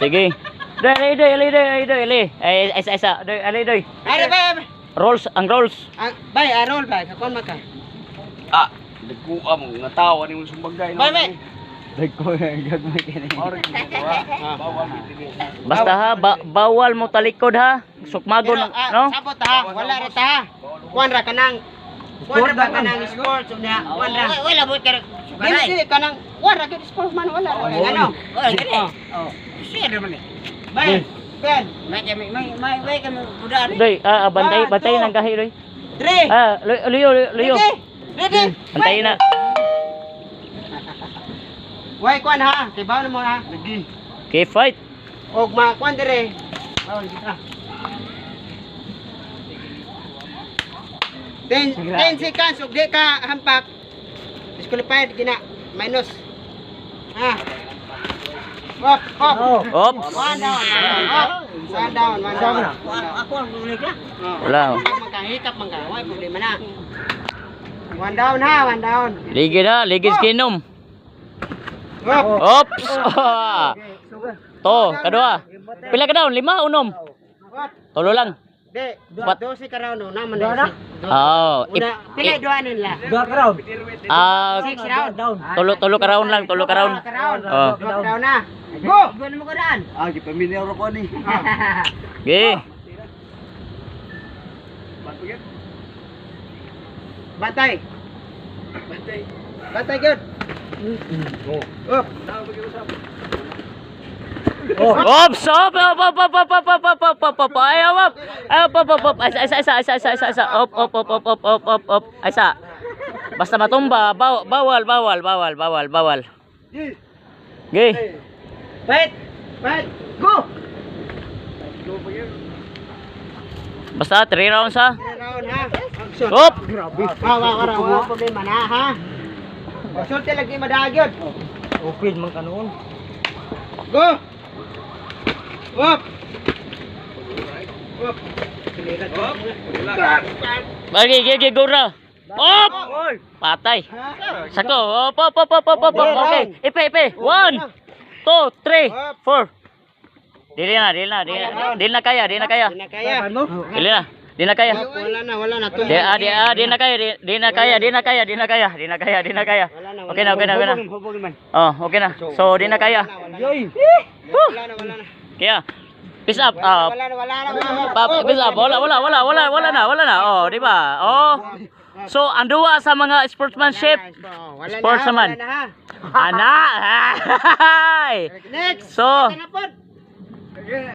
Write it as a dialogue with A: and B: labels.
A: Sige. Doy, ali, doy, ali, doy, ali, doy, ali. Ay, isa, isa. Doy, ali, doy.
B: Are bay.
A: Rolls, ang rolls.
B: Ang bay arol bay kakon man ka.
C: Ah, nagkuha mo nga tao ani mo sumbagay.
B: Bay bay.
D: Dagko gagmay kini.
C: Bawal bitini.
A: Basta ha, bawal mo talikod ha. Sukmagon,
B: Pero, ah,
A: no?
B: Sabot ha, wala ra ta ha. Kuan ra kanang kuan ra ba kanang sports unya, kuan ra.
E: Wala mo kay
B: Dili dili kanang kuan ra gyud sports man wala ra. Ano?
E: Wala gani.
B: Oh.
E: Oh. Siya naman eh.
B: Bay, Ben,
E: May may may may may kami budaan.
A: Doy, ah, ah, bantay,
B: One,
A: bantay
B: two.
A: ng gahi, doy.
B: Three.
A: Ah, luyo, luyo, luyo.
B: Ready? Ready?
A: Bantayin na.
B: Way kuan ha, kay bawal mo ha.
C: Lagi.
A: Okay, fight.
B: Og ma kuan dire. Bawal kita. 10 seconds og di ka hampak. Disqualified gina minus. Ha. Up, up.
A: Oops.
B: One down, one down, up. One down, one down.
E: Ako ang ulit ka.
B: Oh.
A: Wala.
B: Hikap man ka, way problema na. One down ha, one down.
A: Ligid ha, ligid kinom.
B: Up.
A: Oops. To, kadua. Pila ka down? Lima, unom.
B: Up.
A: Tulo lang.
B: Di,
A: What?
B: 12 ka round no, naman na.
A: Oh,
B: Una, pila duha nila.
D: Duha ka round.
A: Ah,
B: Six round.
D: Down.
A: tulo tulo ka round lang, tulo ka round.
B: Ka round.
A: Oh.
B: Duha ka round na. Go.
E: Buwan mo kadaan.
C: Ah, gipamilyar ko ni.
A: Okay.
B: Bantay. Bantay. Bantay good. Up.
A: Oops! Op, op, op, op, op, op, op, op, op, op, op, ay, op, op, ay, op, op, op, op, isa, isa, isa, isa, isa, isa, isa, op, op, op, op, op, op, op, op, isa. Basta matumba, bawal, bawal, bawal, bawal, bawal. Okay.
B: Fight. Fight. Go.
A: Basta, 3 rounds ha.
B: Three round ha. Action.
A: Op!
B: Grabe. Wa wa wa wa problema na ha. Sulti lagi madagyod.
D: Okay man ka noon.
B: Go. Up. Up.
A: Bagi, gigi, go ra. Op! Patay. Sako, op, op, op, op, op, op, op. Okay. Ipe, ipe. One, two, three, four. Dili na, dili na, dili na, dili na kaya, dili na kaya.
B: Di na kaya.
A: Dili na, dili na kaya.
B: Wala na, wala na.
A: Di, ah, di, ah, di na kaya, di na kaya, di na kaya, di na kaya, di na kaya, di na kaya. Okay na, okay na, okay na. Oh, okay na. So, di na kaya.
D: Yoy.
B: Wala na, wala na.
A: Kaya, peace up. Ah,
B: Wala na, wala na. Wala na.
A: peace up. Wala, wala, wala, wala, wala na, wala na. Oh, di ba? Oh. So, ang duwa sa mga sportsmanship.
B: Wala na,
A: Sports naman.
B: wala na ha.
A: Ana.
B: Next.
A: So,
B: Ito na pod.